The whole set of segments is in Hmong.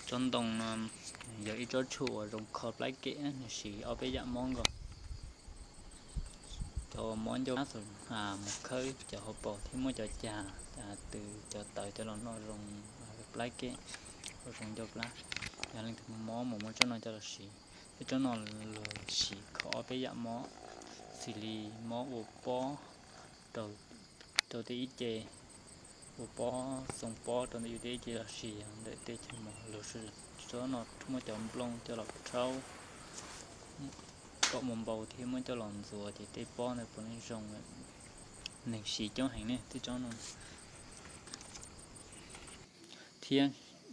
Tsob ntoo no yog ib tsob tshuaj uas zoo kho plab kem, nws siv ob peb yam mob nkaus. Cov mob ncauj plab, mus khawb cov hauv paus thiab muab cov cag, tws, cov tawv coj los noj zoo plab kem, ua zoo ncauj plab. Yog leej twg mob mob mus muab tsob no coj los siv. Tej tsob no luag siv kho ob peb yam mob, xws li mob ua pob rau tej ib ce, ua pob, xoo pob rau ntawm yus tej ib ce los sis yog ntawm tej chaw mos. Luag siv tsob no muab cov nplooj coj los rhaub kom mus npau thiab muab coj los ntxuav ces tej pob ntawd puav leej zoo lawm. Neeg siv coob heev ne tej tsob no. Thiab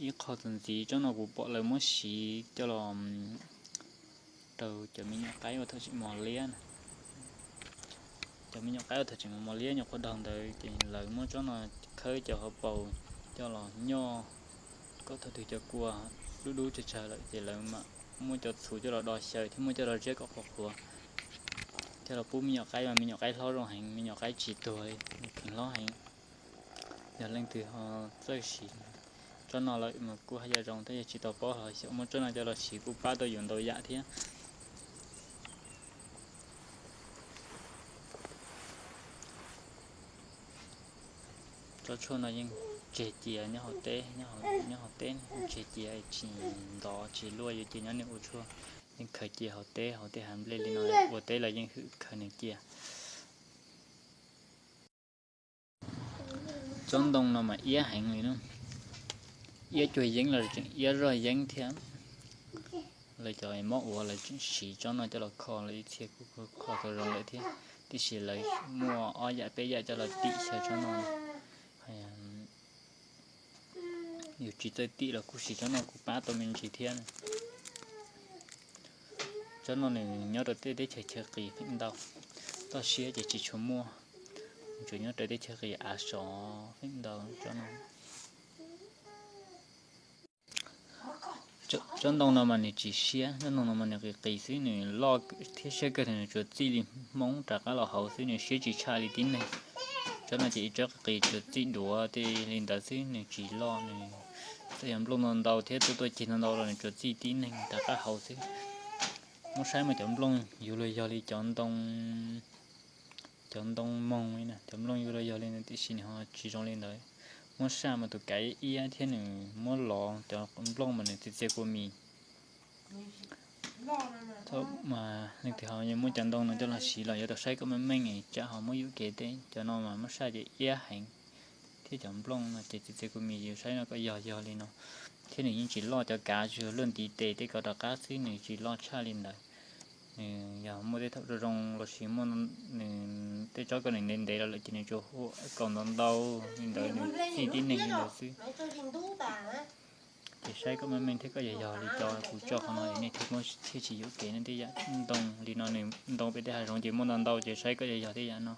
ib qho txuas ntxiv, tsob no kuv pom lawv muab siv coj los rau cov me nyuam qaib uas thaum tseem mos liab na. Cov me nyuam qaib uas thaum tseem mos liab nyuam qhuav daug ntawd ces lawv muab tsob no khawb cov hauv paus coj los nyoj kom thaum twg cov kua dub dub tsawg tsawg lawm ces lawv mam muab cov txhuv coj los do xyaw thiab muab coj los ziab kom qhuav qhuav, coj los pub me nyuam qaib, mas me nyuam qaib hlob zoo heev, me nyuam qaib tsis tuag li, nws kheev hlob heev. Yog leej twg ho txawj siv tsob no lawm mas kuj haj yam zoo, thiab yog tsis tau paub los xyaum muab tsob no coj los siv kuj pab tau yus ntau yam thiab. Tsob tshuaj no yeej tseg cia nyob hauv teb, nyob hauv teb tseg cia tsis ntov tsis luaj, yuav cia nyob nws ua tshuaj, yeej khaws cia hauv teb, hauv tej hav nplej li no ua teb los yeej hwm khaws nws cia. Tsob ntoo no mas iab heev li na, iab cuag yeeb los tseem iab zoj yeeb thiab. Lawv cov mob ua lawv tseem siv tsob no coj los kho, lawv ib txhia kuj kho tau zoo lawm thiab, tiam sis lawv muaj ob yam peb yam coj los tim xyaw tsob no. Yus tsis txawj tim los kuj siv tsob no kuj pab tau me ntsis thiab. Tsob no nws nyob rau tej teb chaws chaw qis feem ntau, toj siab ces tsis tshua muaj, tsuas nyob rau teb chaws qis av sov feem ntau tsob no. Tsob ntoo no mas nws tsis siab, tsob ntoo no mas nws qis qis xwb, nws loj thiab siab kawg, nws tsuas txij li hmoob rov qab los hauv xwb, nws siab tsis tshaj li tib neeg. Tsob no ces ib tsob qis tsuas txij duav tej li ntawd xwb, nws tsis loj, nws txawm yog nplooj ntau ntau thiab tuaj tuaj ceg ntau ntau los nws tsuas txij tib neeg rov qab hauv xwb. Muab saib mas cov nplooj yuav luag yog li cov ntoo, cov ntoo moog li na, cov nplooj yuav luag yog li tiam sis nws ho tsis zoo li ntawd. Muab saib mas tus kav iab thiab nws muab lov cov nplooj mas nws txia txia kua mis. Mas leej twg ho muab cov ntoo no coj los siv los yuav tau saib kom meej meej tsam ho muab yuam kev teb. Cov no mas muab saib ces iab heev, thiab cov nplooj no ces txia txia kua mis, yus saib no kom yog yog li no. Thiab nws yeej tsis loj, cov kav tsuas luaj ntiv tes tej ko rov qab xwb, nws tsis loj tshaj li ntawd. Nws yog muaj tej thaum zoo zoo los sis muaj nws tej tsob ko nws ntev ntev los lawm ces nws tsuas hu kaus ntau ntau li ntawd, nws txij tib neeg li ntawd xwb. Ces saib kom meej meej thiab kom yog yog li cov kuv tso qhov no es nej thiaj muab thiaj tsis yuam kev nej tej yam ntoo li no, nws ntoo pem tej hav zoov ces muaj ntau ntau ces saib kom yog yog tej yam no.